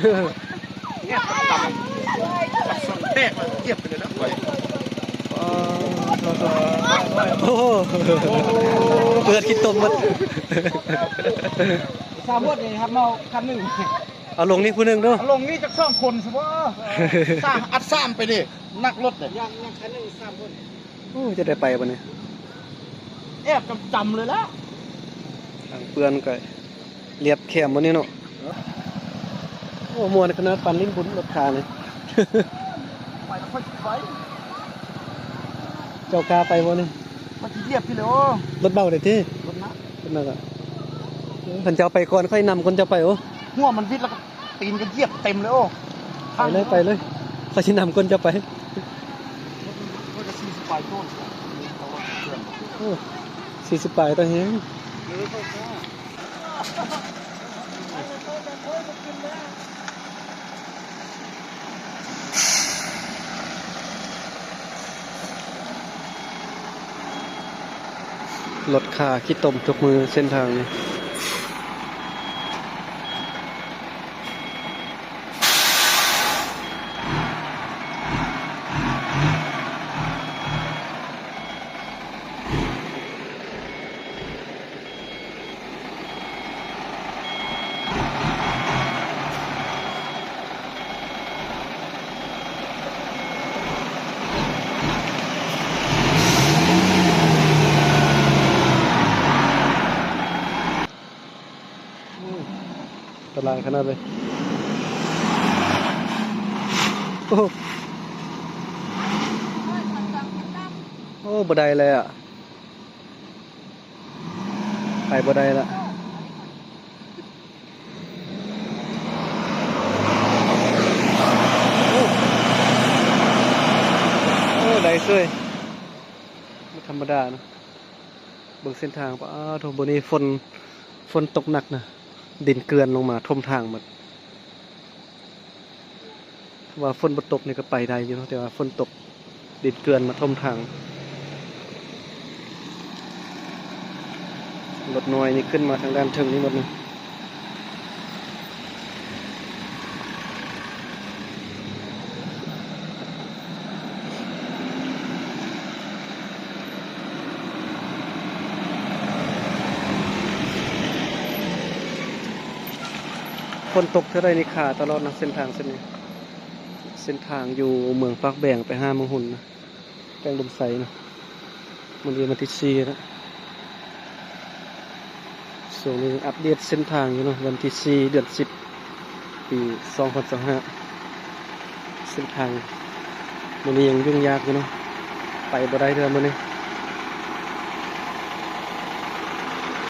ແອບຕຳໆ ບັກສົນແຕກ ລຽບໄປເລີຍນະຂ້ອຍ. ອໍ ໂອ້ໂຫ ເປີດຂີ້ຕົມໝົດ. ສາມຄົນນີ້ຮັບເໝົາຄັນໜຶ່ງ ເອົາລົງນີ້ຜູ້ໜຶ່ງເນາະ ເອົາລົງນີ້ຈັກສອງຄົນຊະບໍ່? ສາມ ອັດສາມໄປເດ້ ໜັກລົດເດ້ ຍັງ ຍັງຄັນໜຶ່ງສາມຄົນ. ໂອ້ ຈະໄດ້ໄປບໍ່ນີ້? ແອບຈຳໆເລີຍລະ ທາງເປື້ອນກໍລຽບແຄມບໍ່ນີ້ເນາະ. ໂອ້ ມ່ວນຂະໜາດ ປານຫຼິ້ນບຸນລົດຂ້ານີ້. ໄປແລ້ວ ຂ້ອຍຊິໄປ ເຈົ້າກ້າໄປບໍ່ນີ້? ມັນຊິລຽບພີ້ແຫຼະ. ໂອ້ ລົດເບົາເດ້ຕິ ລົດໜັກ ລົດໜັກອະ. ຄັນເຈົ້າໄປກ່ອນ ຂ້ອຍນຳກ່ອນເຈົ້າໄປ. ໂອ້ ຫົວມັນວິດແລ້ວກໍ ຕີນກໍຢຽບເຕັມເລີຍ. ໂອ້ ໄປເລີຍ ໄປເລີຍ ຂ້ອຍຊິນຳກ່ອນເຈົ້າໄປ. ໂອ້ ສີ່ສິບປາຍໂຕແຮງ. ລົດຂ້າຂີ້ຕົມທຸກມື້ເສັ້ນທາງນີ້. ໂອ້ ອັນຕະລາຍຂະໜາດເລີຍ. ໂອ້ ໂອ້ ບໍ່ໄດ້ແລ້ວ ໄປບໍ່ໄດ້ລະ. ໂອ້ ໄດ້ເສີຍ ບໍ່ທຳມະດານະ. ເບິ່ງເສັ້ນທາງ ປາໂທ ມື້ນີ້ຝົນ ຝົນຕົກໜັກນະ ດິນເກືອນລົງມາຖົມທາງໝົດ. ຖ້າວ່າຝົນບໍ່ຕົກນີ້ກໍໄປໄດ້ຢູ່ເນາະ ແຕ່ວ່າຝົນຕົກ ດິນເກືອນມາຖົມທາງ. ລົດນ້ອຍນີ້ຂຶ້ນມາທາງດ້ານເທິງນີ້ໝົດນະ. ຝົນຕົກເທື່ອໃດນີ້ຄາຕະຫຼອດນະ ເສັ້ນທາງເສັ້ນນີ້. ເສັ້ນທາງຢູ່ເມືອງປາກແບງໄປຫາເມືອງຮຸນນະ ແຂວງອຸດົມໄຊນະ. ມື້ນີ້ວັນທີສີ່ແລ້ວ ຊ່ວງນີ້ອັບເດດເສັ້ນທາງຢູ່ເນາະ ວັນທີສີ່ ເດືອນສິບ ປີສອງພັນຊາວຫ້າ. ເສັ້ນທາງມື້ນີ້ຍັງຫຍຸ້ງຍາກຢູ່ເນາະ ໄປບໍ່ໄດ້ເທື່ອມື້ນີ້.